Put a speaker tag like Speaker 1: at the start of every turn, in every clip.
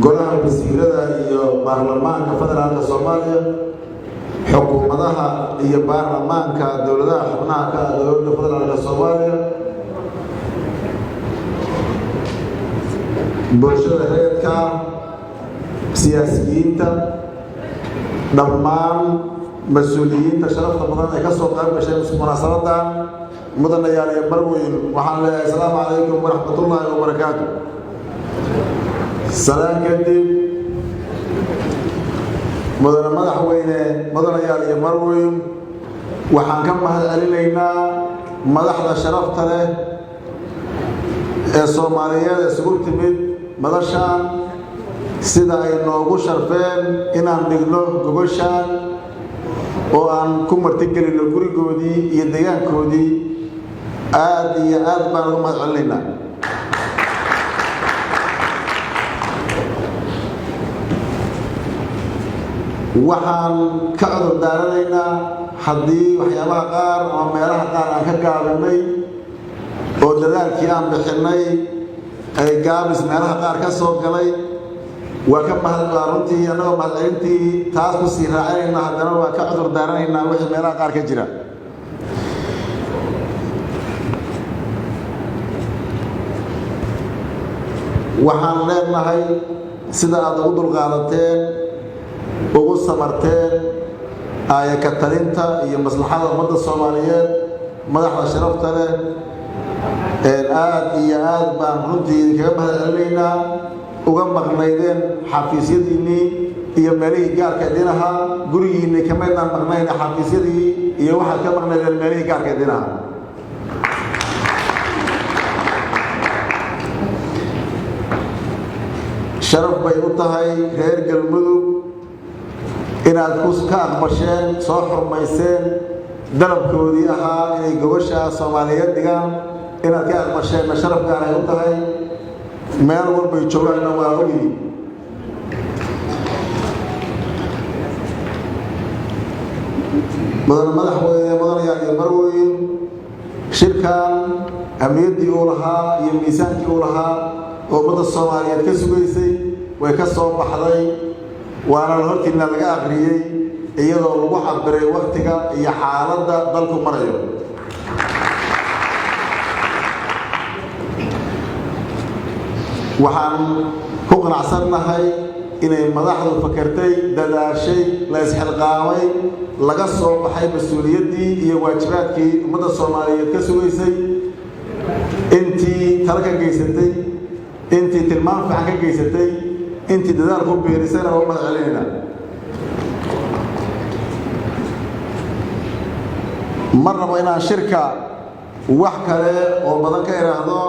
Speaker 1: Golaha Wasiirada iyo Baarlamaanka Federaalka Soomaaliya, xukuumadaha iyo baarlamaanka dowladaha xubnaha ka ah Dowladda Federaalka Soomaaliya, bulshada rayidka, siyaasiyiinta, dhammaan mas-uuliyiinta sharafta badan ee ka soo qayb gashay munaasabadan, mudanayaal iyo marweyn, waxaan leeyahay asalaamu calaykum waraxmatullaahi wabarakaatu. Salaan kadib, mudane madaxweyne, mudanayaal iyo marweyn, waxaan ka mahad celinaynaa madaxda sharafta leh ee Soomaaliyeed isugu timid madashaan sida ay noogu sharfeen inaan dhigno gogoshaan oo aan ku martigelino gurigoodii iyo deegaankoodii. Aad iyo aad baan uga mahad celinaynaa. Waxaan ka cudur daaranaynaa haddii waxyaabaha qaar ama meelaha qaar aan ka gaabinay oo dadaalkii aan bixinay ay gaabis meelaha qaar ka soo galay. Waa ka mahad, waa runtii annagoo mahadcelintii taas ku sii raacinayna, haddana waa ka cudur daaranaynaa wixii meelaha qaar ka jira. Waxaan leenahay, sida aad ugu dulqaadateen, ugu samarteen aaya ka talinta iyo maslaxada ummadda Soomaaliyeed, madaxda sharafta leh, aad iyo aad baan runtii idinkaga mahad celinaynaa. Uga maqnaydeen xafiisyadiinnii iyo meelihii gaarka idin ahaa, gurigiinnii kamaydnaan maqnayn, xafiisyadii iyo waxaad ka maqnaydeen meelihii gaarka idin ahaa. Sharaf bay u tahay reer Galmudug inaad ka aqbasheen, soo xurmayseen dalabkoodii ahaa inay gogoshaa Soomaaliyeed dhigaan. Inaad ka aqbasheenna sharaf gaaray u tahay. Meel walbay joogaanna waa ogyihiin. Mudane madaxweyne, mudanayaal iyo marweyn, shirkan amniyaddii uu lahaa iyo miisaankii uu lahaa oo ummadda Soomaaliyeed ka sugaysay way ka soo baxday, waana la hortiina laga aqriyey, iyadoo lagu cabiray waktiga iyo xaaladda dalku marayo. Waxaan ku qanacsannahay inay madaxdu fakertay, dadaashay, la isxilqaamay, laga soo baxay mas-uuliyaddii iyo waajibaadkii ummadda Soomaaliyeed ka sugaysay. Intii tala ka geysatay, intii tilmaam fiican ka geysatay, intii dadaal ku biirisayna waa u mahad celinaynaa. Ma rabo inaan shirka wax kale oo badan ka idhaahdo.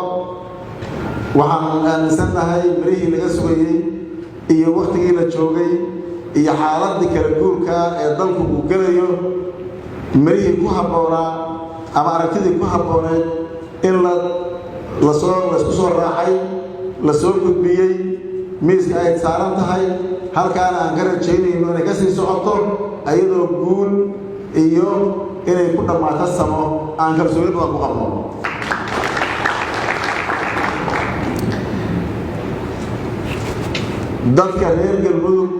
Speaker 1: Waxaan aaminsannahay mirihii laga sugayey iyo wakhtigii la joogay iyo xaaladii kala guurka ee dalku uu gelayo, mirihii ku habboonaa ama aragtidii ku habbooneed in la lasoo laysku soo raacay, la soo gudbiyey, miiska ay saaran tahay, halkaana aan ka rajaynayno inay ka sii socoto ayadoo guul iyo inay ku dhammaato samo aan kalsooni badan ku qabno. Dadka reer Galmudug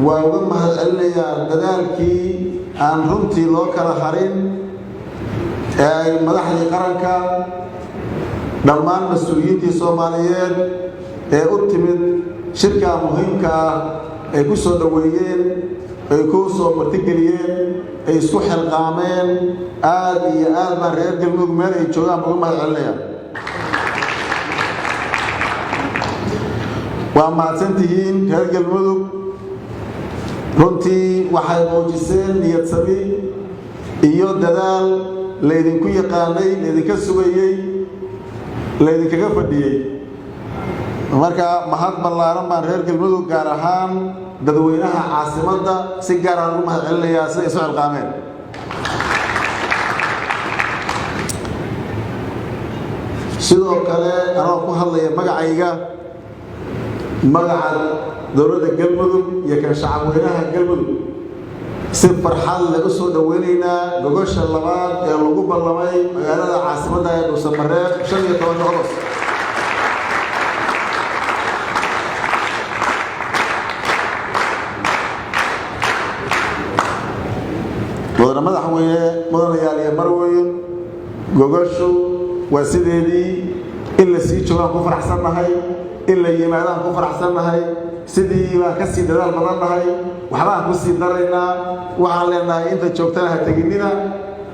Speaker 1: waa uga mahad celinayaa dadaalkii aan runtii loo kala harin ee ay madaxdii qaranka, dhammaan mas-uuliyiintii Soomaaliyeed ee u timid shirkaa muhiimka ah ay ku soo dhoweeyeen, ay ku soo martigeliyeen, ay isku xilqaameen. Aad iyo aad baan reer Galmudug meel ay joogaan uga mahad celinaya. Waa mahadsantihiin reer Galmudug. Runtii waxay muujiseen niyad sami iyo dadaal laydinku yaqaanay, laydinka sugayey, laydinkaga fadhiyey. Marka mahad ballaaran baan reer Galmudug, gaar ahaan dadweynaha caasimadda, si gaaraan ugu mahad celinayaa siday isu xilqaameen. Sidoo kale, anoo ku hadlaya magacayga, magaca dowladda Galmudug iyo kan shacabweynaha Galmudug, si farxad leh u soo dhoweynaynaa gogosha labaad ee lagu ballamay magaalada caasimadda ee Dhuusamareeb 15-ka Ogost. Madaxweyne, mudanayaal iyo marweyn, gogashu waa sideedii. In la sii joogaan ku faraxsannahay, in la yimaadaan ku faraxsannahay, sidii baan ka sii dadaal badan nahay, waxbaan ku sii daraynaa. Waxaan leenahay, inta joogtana ha teginina,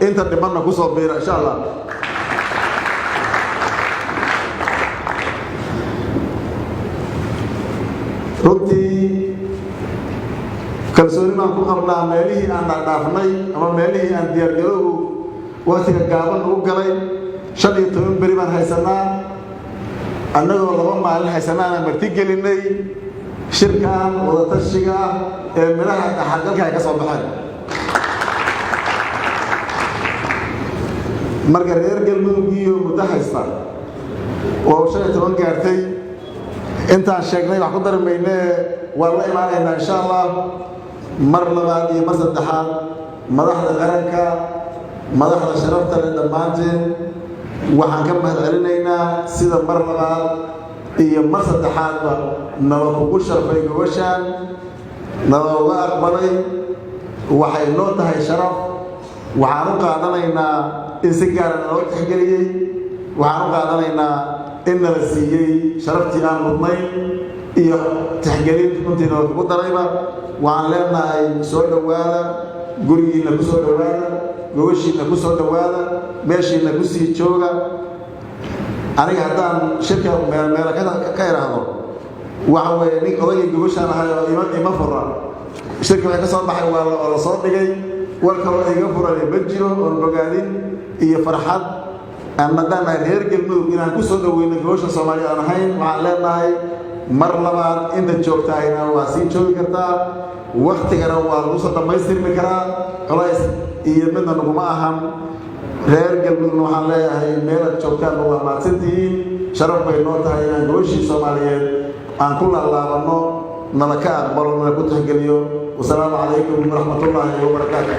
Speaker 1: inta dhimanna ku soo biira, insha Allah. Runtii kalsooni baan ku qabnaa. Meelihii aan dhaafdhaafnay ama meelihii aan diyaargarowgu waktiga gaaban ugu galay, 15 beri baan haysanaa. Annagoo 2 maalin haysanaana marti gelinay shirkan wadatashiga ah ee midhaha dhaxalgalka ay ka soo baxeen. Marka reer Galmudugiyo muddo haysta oo 15 gaartay, intaan sheegnay wax ku dari maynee, waan la imaanaynaa, insha Allah. Mar labaad iyo mar saddexaad, madaxda qaranka, madaxda sharafta leh, dhammaanteen waxaan ka mahad celinaynaa sida mar labaad iyo mar saddexaadba nala kugu sharfay gobashaan, nalooga aqbalay. Waxay noo tahay sharaf. Waxaan u qaadanaynaa in si gaara naloo tixgeliyey. Waxaan u qaadanaynaa in nala siiyey sharaftii aan mudnayn iyo tixgelin runtii nala kugu darayba. Waxaan leenahay, soo dhowaada, gurigiinna ku soo dhowaada, gogashiinna ku soo dhowaada, meeshiinna ku sii jooga. Aniga haddaan shirka meelmeela ka idhaahdo, waxa weeye nin odaygii gogashaan ahay oo ima fura. Shirka waxay ka soo baxay waa oo la soo dhigay. War kaloo iga furane ma jiro oon bogaadin iyo farxad aan haddaan nahay reer Galmudug inaan ku soo dhoweyno gogosha Soomaaliya aan ahayn. Waxaan leenahay, mar labaad, inta joogtaayna waa sii joogi kartaa, waktigana waa lagu soo dhammaystirmi karaa, culays iyo midna naguma ahan. Reer Galmudugna waxaan leeyahay, meelaad joogtaanba waa mahadsantihiin. Sharaf bay noo tahay inaan gogashii Soomaaliyeed aan ku laalaabanno, nala ka aqbalo, nala ku tixgeliyo. Wasalaamu calaykum waraxmatullaahi wabarakaatu.